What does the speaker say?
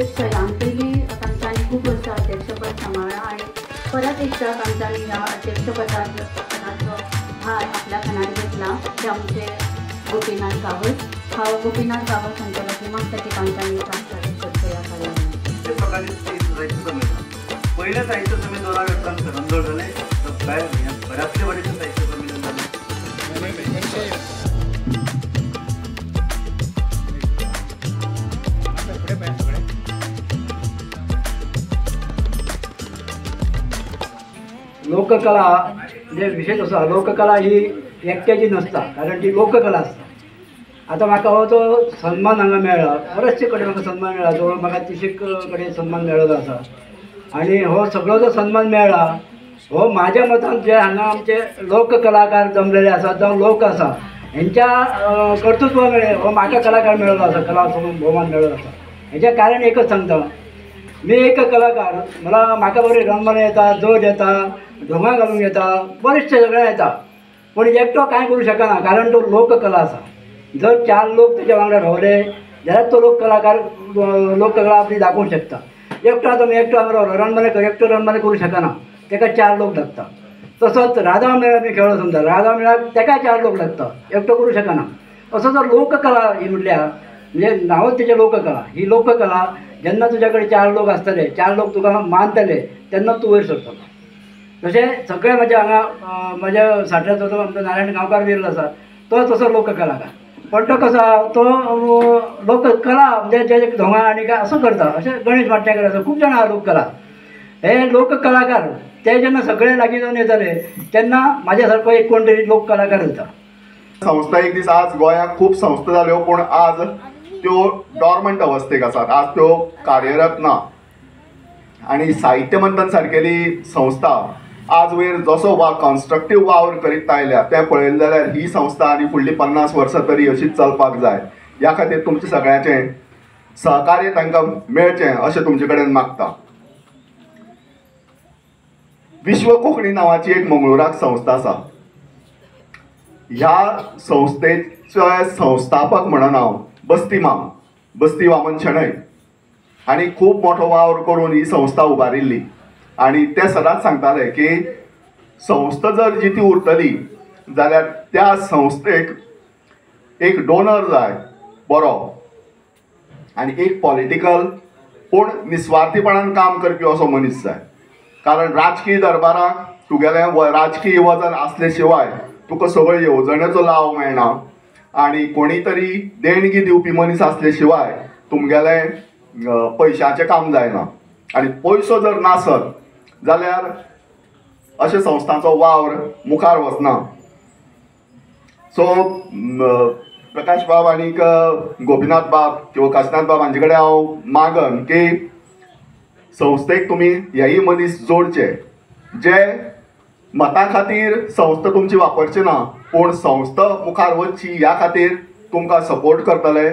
अध्यक्ष ह्यान पयलीं तांच्यांनी खूब वर्सां अध्यक्षपद सांबाळ्ळां आनी परत एकदां तांच्यांनी ह्या अध्यक्षपदाचो भार आपल्या खांदार घेतला ते आमचे गोपीनाथ गांवस. हांव गोपीनाथ गांवस हांच्या लागीं मागता की तांच्यांनी प्रास्तावीक करचें ह्या कार्यावळीक. पयलें साहित्य संमेलन 2 उपरांत करंदोळ जालें, बऱ्याचशे वाटेचें साहित्य संमेलन जालें. लोककला म्हणजे विशेष आसा, लोककला ही एकट्याची नासता, कारण ती लोककला आसता. आतां म्हाका हो जो सन्मान हांगा मेळ्ळा, बरेचशे कडेन म्हाका सन्मान मेळ्ळा, जवळ म्हाका 30 कडेन सन्मान मेळ्ळो आसा. आनी हो सगळो जो सन्मान मेळ्ळा हो म्हाज्या मतान जे हांगा आमचे लोककलाकार जमलेले आसात जावं लोक आसा हेंच्या कर्तृत्वा मेळ्ळें हो म्हाका कलाकार मेळ्ळो आसा, कला भोवमान मेळ्ळो आसा. हेचें कारण एकच सांगता, मी एक कलाकार, मला म्हाका बरें रणमालें येता, जोड येता, ढोंगां घालूंक येता, बरेचशें सगळें येता, पूण एकटो कांय करूं शकना, कारण तो लोककला आसा. जर 4 लोक तेच्या वांगडा रावले जाल्यार तो लोककलाकार लोककला आपली दाखोवंक शकता. एकटो आतां एकटो हांगा रावलो रणमालें एकटो रणमालें करूं शकना, तेका 4 लोक लागता. तसोच राधा मेळा मी खेळ्ळो समजा, राधा मेळाक तेका 4 लोक लागता, एकटो करूं शकना. असो जर लोककला ही म्हटल्यार म्हणजे नांवच तेचें लोककला. ही लोककला जेन्ना तुज्या कडेन 4 लोक आसतले, 4 लोक तुका मानतले, तेन्ना तूं वयर सरतलो. तशें सगळे म्हज्या हांगा म्हज्या साठ्याचो तो आमचो नारायण गांवकार विरलो आसा, तो तसो लोककलाकार, पण तो कसो आहा तो लोककला म्हणजे जे धोंगां आनी काय असो करता. अशें गणेश माट्याकर आसा, खूब जाणां आहा लोककला. हे लोककलाकार ते जेन्ना सगळे लागीं जावन येताले तेन्ना म्हाज्या सारको एक कोण तरी लोककलाकार जाता. संस्था एक दीस आज गोंयाक खूब संस्था जाल्यो, पूण आज त्यो डॉर्मंट अवस्थेक आसात, आज त्यो कार्यरत ना. आनी साहित्य मंथन सारकेली संस्था आज वयर जसो वा कन्स्ट्रक्टीव वावर करीत आयल्या तें पळयलें जाल्यार ही संस्था आनी फुडलीं 50 वर्सां तरी अशीच चलपाक जाय. ह्या खातीर तुमचें सगळ्यांचें सहकार्य तांकां मेळचें अशें तुमचे कडेन मागता. विश्व कोंकणी नांवाची एक मंगळुराक संस्था आसा. ह्या संस्थेचे संस्थापक म्हणून हांव बस्ती माम, बस्ती वामन शणै, आनी खूब मोठो वावर करून ही संस्था उबारिल्ली. आनी ते सदांच सांगताले की संस्था जर जिती उरतली जाल्यार त्या संस्थेक एक डोनर जाय बरो, आनी एक पॉलिटिकल पूण निस्वार्थीपणान काम करपी असो मनीस जाय. कारण राजकीय दरबाराक तुगेलें राजकीय वजन आसले शिवाय तुका सगळ्यो येवजणेचो लाव मेळना, आनी कोणी तरी देणगी दिवपी मनीस आसले शिवाय तुमगेलें पयशांचें काम जायना. आनी पयसो जर नासत जाल्यार अशे संस्थांचो वावर मुखार वचना. सो प्रकाश बाब आनीक गोपीनाथ बाब किंवा काशीनाथ बाब हांचे कडेन हांव मागन की संस्थेक तुमी हेय मनीस जोडचे जे मतां खातीर संस्था तुमची वापरची ना, पूण संस्था मुखार वचची ह्या खातीर तुमकां सपोर्ट करतले.